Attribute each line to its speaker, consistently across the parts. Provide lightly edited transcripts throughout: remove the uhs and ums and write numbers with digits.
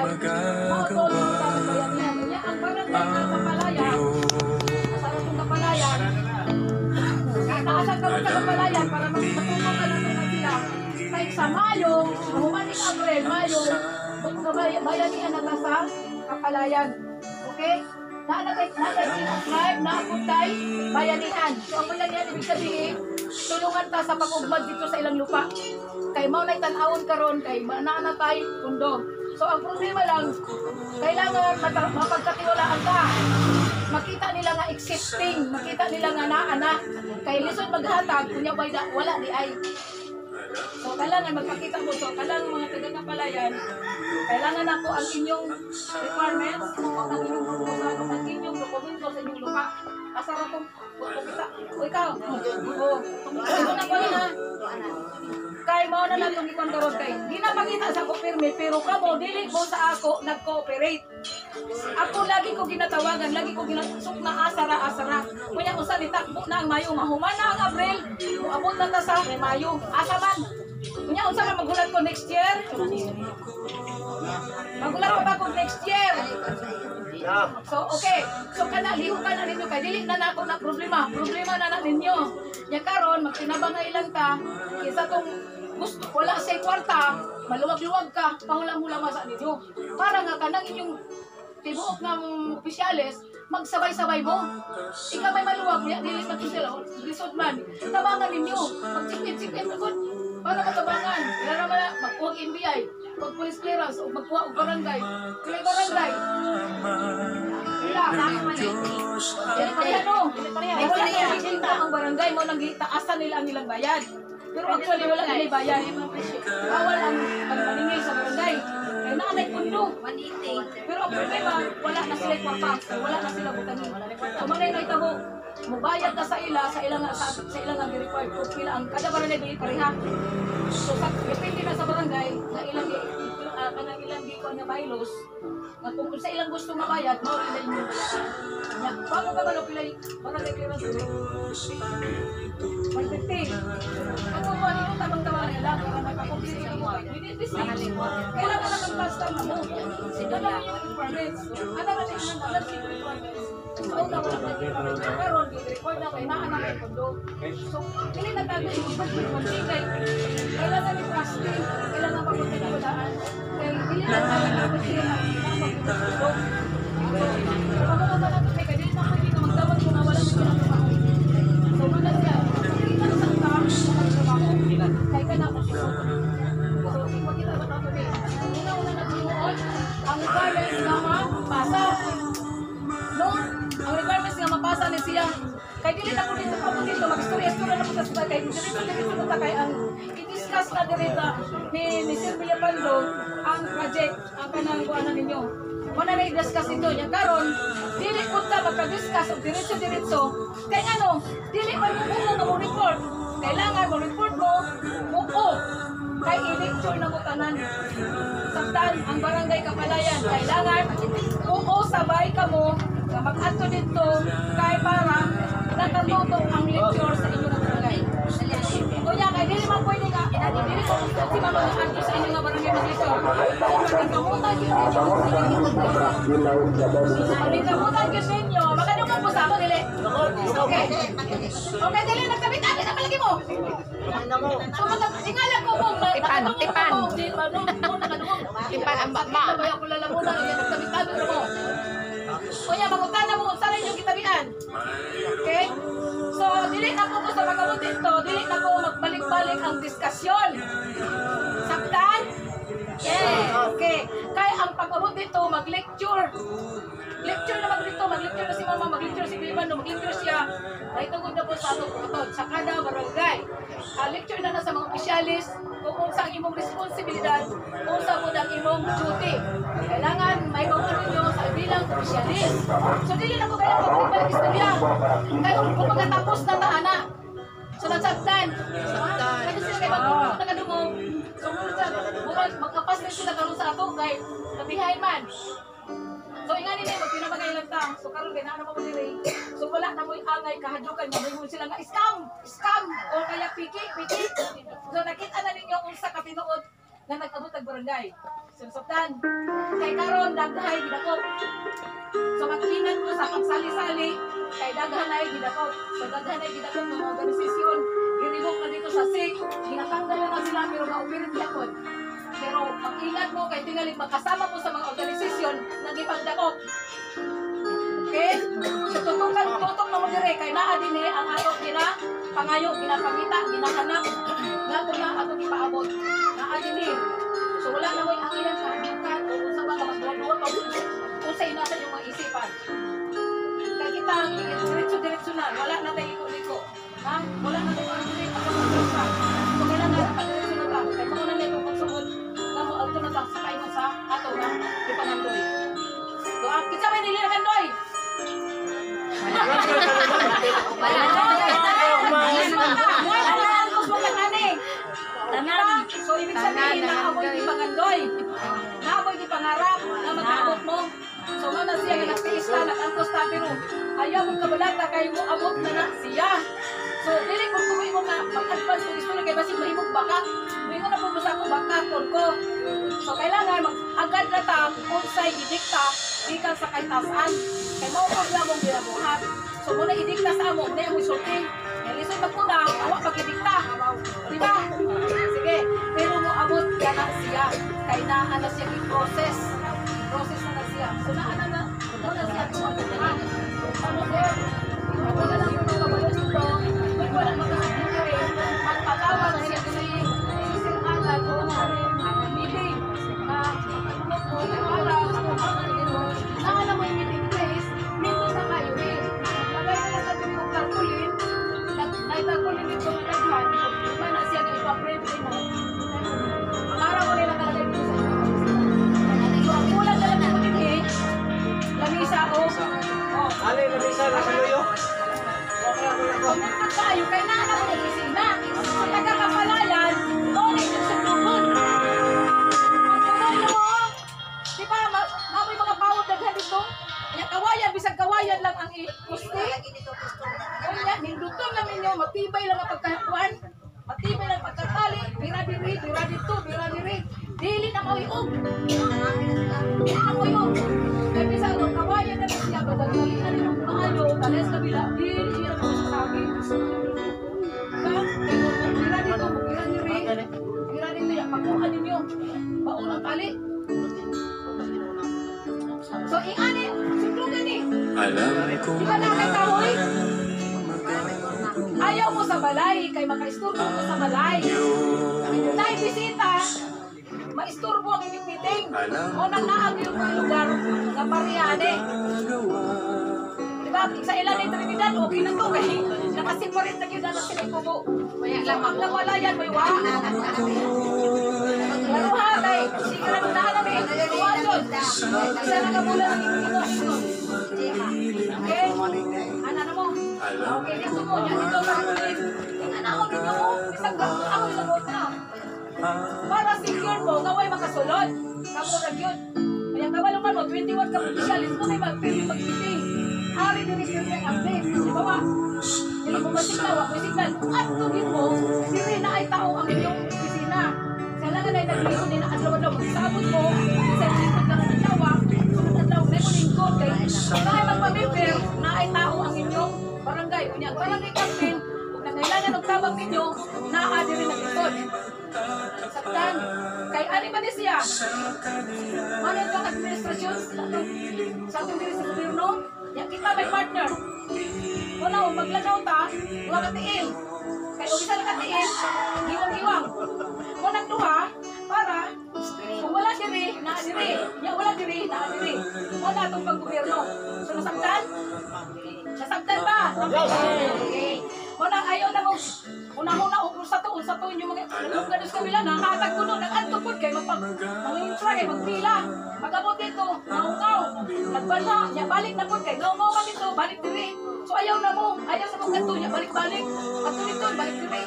Speaker 1: Mao to sa bayanihan. Unya ang barangay nga Kapalayan, sa atong Kapalayan, taasan ka sa Kapalayan para matuto ka na sila. Kay sa Mayo, human ni Abril, Mayo, bayanihan na ta sa Kapalayan. Okay? Naa kay tribe, naa tay bayanihan. So ang bayanihan, ibig sabihin, tulungan ta sa pag-ugmad dito sa ilang lupa. Kay mao nay tan-awon karon kay naa na tay pundo. So ang problema lang, kailangan mapagkatiwalaan ka. Makita nila nga existing, makita nila nga naa na. Kay lisod maghatag kunya wala di ay. So kailangan magpakita mo. So kailangan mga taga-Kapalayan, kailangan ako ang inyong requirements, ang inyong proposal, ang inyong dokumento sa inyong lupa. Asa ra tong kita? O ikaw. O, ito na ko na. Kay mao na lang itong ikon karon kay ginapakita sa ako pirmi, pero kamo dili mo sa ako nag-cooperate. Ako lagi ko ginatawagan, lagi ko ginasuk na asara asara. Kunya usa ni takbo na ang Mayo, mahuman na ang Abril, muabot na ta sa Mayo. Asa man? Kunya unsa man maghulat ko next year? Maghulat pa ba ko next year? So okay, so kana lihukan na ninyo kay dili na nako na problema, problema na na ninyo. Nya karon magtinabangay lang ta kinsa tong gusto wala say kwarta, maluwag-luwag ka, pangulam-hulama sa ninyo. Para nga kanang inyong tibuok nga opisyales, magsabay-sabay mo. Ikaw may maluwag, niya dili man sila, lisod man. Tabangan ninyo, mag-chip-in gud para matabangan. Wala naman na, magkuha og NBI, mag police clearance, o magkuha og barangay. Pila barangay? Pila. Kaya no, wala na ang barangay mo nang gitaasan nila ang ilang bayad. Pero actually wala nila bayad. Bawal ang pagpaningil sa barangay. Kaya naanay pundo. Pero ang problema, wala na sila kwarta. Wala na sila butangin. So mga nakita mo, mubayad na sa ila, sa ilang ang required kung pila ang kada barangay dili pareha. So sa depende na sa barangay na ilang kanang ilang gikuan nga bylaws nga kung sa ilang gusto nga bayad, mao rin na inyong bayaran. Nya, bago ka ba pila barangay clearance dili? 150. Ako mo ano tamang tama nila para makakomplete mo. Within this week, kailangan na kang custom mo. Ano yung requirements? Ano na yung mga requirements? So, una wala na requirements. Karon, record na kay naa na kay pondo. So, dili na tayo yung kay kailangan ni trusting, kailangan pagkatiwalaan. Kay dili na tayo na magpundo. So, pamupunta na ito kay dili na pwede nga magdawat kung wala mo ginagawa. So, mga siya, kita sa ka, trabaho, kay ka na ako. So, ipakita ba ito today? Una-una naghimuon, ang requirements nga mapasa. No? Ang requirements nga mapasa ni siya. Kay dili na ko dito pa dito, mag-istorya-istorya na po sa kay dito dito ta kay ang i-discuss na direta ni Sir Villapando ang project, ang kanang kuanan ninyo. Muna na i-discuss ito niya karon, dili po ta magka-discuss og diretso-diretso. Kay ngano, dili man mo buo nga mo report. Kailangan mo report mo buo. Kay i-lecture na mo tanan. Saktan ang barangay Kapalayan, kailangan buo sabay kamo nga mag-adto dito kay para nakatutok ang lecture sa inyong barangay. Kuya, kay dili man pwede nga, dili ko gusto si mama nga adto sa inyong barangay mag-lecture. So, magkamutan gyud ninyo. Magkamutan gyud ninyo. Makadungog po sa ako, dili. Okay. Okay, dili, nagtabi-tabi na palagi mo. So, ingala ko mo.
Speaker 2: Tipan, tipan. Tipan ang baba.
Speaker 1: Sakit na ba ako lalamunan, nagtabi-tabi na mo. Kuya, mangutan na mo, unsa rin yung gitabian. Okay? So, dili na ko gusto magabot dito, dili na ko magbalik-balik ang diskusyon. Saktan? Yeah. Okay. Kaya ang pag-abot dito, mag-lecture. Lecture na mag dito, mag-lecture na si mama, mag-lecture si Bilman, mag-lecture siya. Ay tungod na po sa atong bukod, sa kada barangay. Lecture na na sa mga opisyalis kung unsa ang imong responsibilidad, kung unsa po ang imong duty. Kailangan may bawon ninyo sa bilang opisyalis. So dili na ko kailangan magbalik istorya. Kaya kung pagkatapos na ta ana. So nagsaktan. Kaya sila kay magtulog na kadungog. So murag magkapas na sila karon sa ato kay kabihay man. So ingani ni magtinabangay lang ta. So karon kay naa na mo diri. So wala na mo'y angay kahadlukan nga moingon sila nga scam, scam o kaya piki, piki. So nakita na ninyo unsa ka tinuod nga nag-abot ang barangay. Sinusabtan. Kay karon daghay gidakop. So mag-ingat mo sa pagsali-sali kay daghan ay gidakop. So daghan ay gidakop ng mga organisasyon. Girevoke na dito sa SIC, ginatanggal na sila pero ga-operate gyapon. Pero mag-ingat mo kay tingali magkasama mo sa mga organisasyon nga gipangdakop. Okay? So tutukan, tutok na mo dire kay naa dinhi ang atong gina pangayo, ginapangita, ginahanap nga ato na atong ipaabot. Naa dinhi. So wala na mo'y ang iyang kahadlukan o unsa ba ka magduwa pa unsay na sa inyong mga isipan. Kay kita diretso-diretso na, wala na tayo liko-liko. Ha? Wala na tayo dili pa. So kailangan diretso na ta. Kay mao na nito pagsugod nga mo adto na ta sa paingon sa ato nga gipangandoy. So ang kinsa may dili na kandoy? Tanan. So ibig sabihin na amoy di pangandoy. Na amoy di pangarap na makaabot mo. So mao na siya nga nagtiis ta, nag-angkos ta, pero ayaw mong kabalata kay mo abot na na siya. So dili ko kung mo nga mag-advance kung istorya kay basig mahimong baka. Moingon na po mo sa ako bakakon ko. So kailangan mag-agad na ta unsay gidikta gikan sa kahitasan. Kay mao pa among ginabuhat. So muna idikta sa amo, muna amoy sulti. Kay lisod magkuna, awa pagidikta. Di ba? Sige, pero mo abot ka na siya. Kay naa na siya gi-process. Process na na siya. So naa na na, mo na siya tuwa ka. Ano sir? Wala lang yung mga kabayo dito. Kung wala makasakit rin, magpatawag siya si Sir Alan o meeting. Na mo para naa na mo yung meeting place, nindot na kayo eh. Lagay na lang sa diri og tarpaulin. Ay tarpaulin dito nga daghan. Di na siya nga ipa-frame mo. Para mo nila nakalagay dito sa inyo. So ang kulang na lang mo din eh, lamisa o oh.
Speaker 2: Ali, lamisa na sa luyo.
Speaker 1: Kumindot kayo kay naa na mo yung opisina. Sa taga-Kapalayan, doon ay nagsugdugon. Pagpuno mo, di ba, namoy mga pawod daghan dito? Nya kawayan, bisag kawayan lang ang ipusti. Unya, ninduton lang ninyo, matibay lang ang pagkakuan, matibay lang ang pagkatali, bira diri, bira dito, bira diri. Dili na mauyog. Dili na mauyog. Kaya bisag ang kawayan na siya, pagkatalian nyo maayo, tales kabila, dili siya na masasabi. Diba? Kaya bira dito, bira diri, bira dito, ya, pagkuhan ninyo, baon ang tali. So, ingani, sundungan ni.
Speaker 3: Alam ko
Speaker 1: Di ba na kay kahoy? Ayaw mo sa balay, kay makaisturbo mo sa balay. Nay bisita, maisturbo ang inyong meeting. O nang naag yung mga lugar nga parehane. Di ba? Sa ilan ni Trinidad, okay na to. Kay nakaseparate na yun na sila kubo. So, ang nawalayan, may wa. Pero ha, kay, sige na na namin. Tuwa yun. Isa na kabulan ang inyong. Okay? Ano na mo? Okay, dito mo. Yan dito sa kulit. Tingnan ako dito mo. Isang gato ako sa bota. Para secure mo, gaway makasulod. Kamo ra gyud. Kaya kabalo man mo, 21 ka opisyalis mo, may mag-meeting. Ari din ni sir update. Di ba ba? Dili mo masignal, wa mo signal. At tugin mo, diri na ay tao ang inyong opisina. Kailangan ay naglingkod din na adlaw-adlaw. Magsabot mo, sa lingkod ka ng adlaw, sunod adlaw, may mo lingkod. Kay kung na ay magpamember, na ay tao ang inyong barangay. Unya, ang barangay captain, kung nangailangan og tabang ninyo, naa diri naglingkod. Saktan. Kay ani ba ni siya? Ano itong administrasyon sa atong diri sa gobyerno? Ya kita may partner. Wala mo maglagaw ta, duha ka tiil. Kay og isa ka tiil, giwang-giwang. Unang duha para kung wala diri, naa diri. Ya wala diri, naa diri. Wala atong paggobyerno. So nasabtan? Nasabtan ba? Okay. Muna ayaw na mo. Una-una og unsa to inyong mga nalungga sa kabila nakahatag kuno nag-adto pud kay magpag mangintra kay magpila. Pag-abot dito, naungaw. Nagbanha, nya balik na pud kay ngaw man dito, balik diri. So ayaw na mo, ayaw sa pagkadto nya balik-balik. Adto dito, balik diri.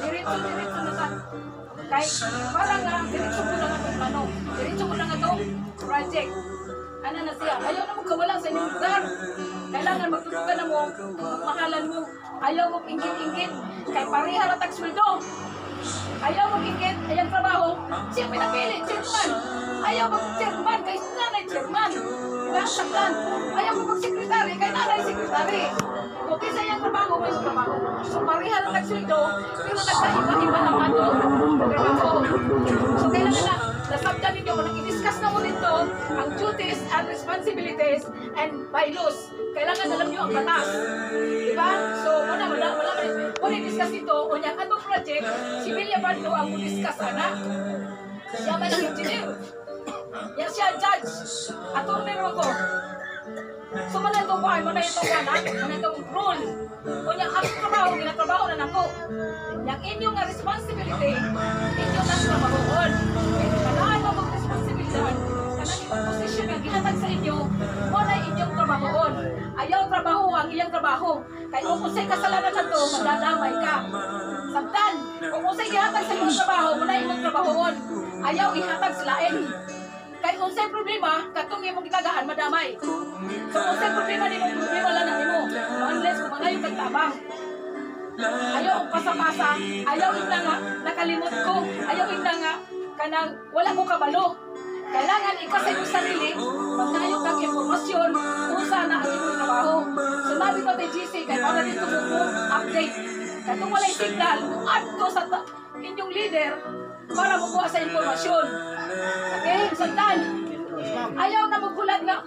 Speaker 1: Diretso diretso na sa kay para nga diretso ko lang atong plano. Diretso ko lang atong project. Ana na siya, ayaw na mo kawala sa inyong lugar. Kailangan magtutukan na mo, magmahalan mo. Ayaw mo inggit-inggit, kay pareha ra tag sweldo. Ayaw mo inggit, ayang trabaho, siya pinapili, chairman. Ayaw pag chairman kay nanay chairman. Diba? Saktan. Ayaw pag secretary kay nanay secretary. Okay sa iyang trabaho, may trabaho. So pareha lang nagsweldo, pero nagkaiba-iba ang ano, trabaho. So kailangan na, nasabtan ninyo, kung i-discuss na mo dito, ang duties and responsibilities and bylaws. Kailangan alam nyo ang batas. Diba? So, wala, wala, wala, wala, wala i-discuss ito, o niya, atong project, si Villabando ang mo-discuss, ana. Siya man ang engineer. Yan siya judge. Attorney naman ko. So mana itong kuan, mana itong kuan, ha? Mana itong rule. Unya ang trabaho, ginatrabaho na nako. Yang inyong nga responsibility, inyo nang trabahoon. Kaya kanaan mo mag responsibilidad, kanang imong posisyon nga gihatag sa inyo, mo na inyong trabahoon. Ayaw trabaho ang iyang trabaho. Kay kung unsay kasalanan nato, madadamay ka. Sabtan, kung unsay gihatag sa imong trabaho, mo na imong trabahoon. Ayaw ihatag sa lain. Kay unsay problema, katong imong gitagaan madamay. So unsay problema nimo, problema lang na nimo. Unless kung mangayo kag tabang. Ayaw og pasa-pasa, ayaw ina nga nakalimot ko, ayaw ina nga kanang wala ko kabalo. Kailangan ikaw sa imong sarili, magnayo kag impormasyon unsa na ang imong trabaho. So nabi ko tay GC kay para dito mo update. Katong walay signal, mo sa inyong leader para mukuha sa impormasyon. Okay? Santan. Ayaw na maghulat nga.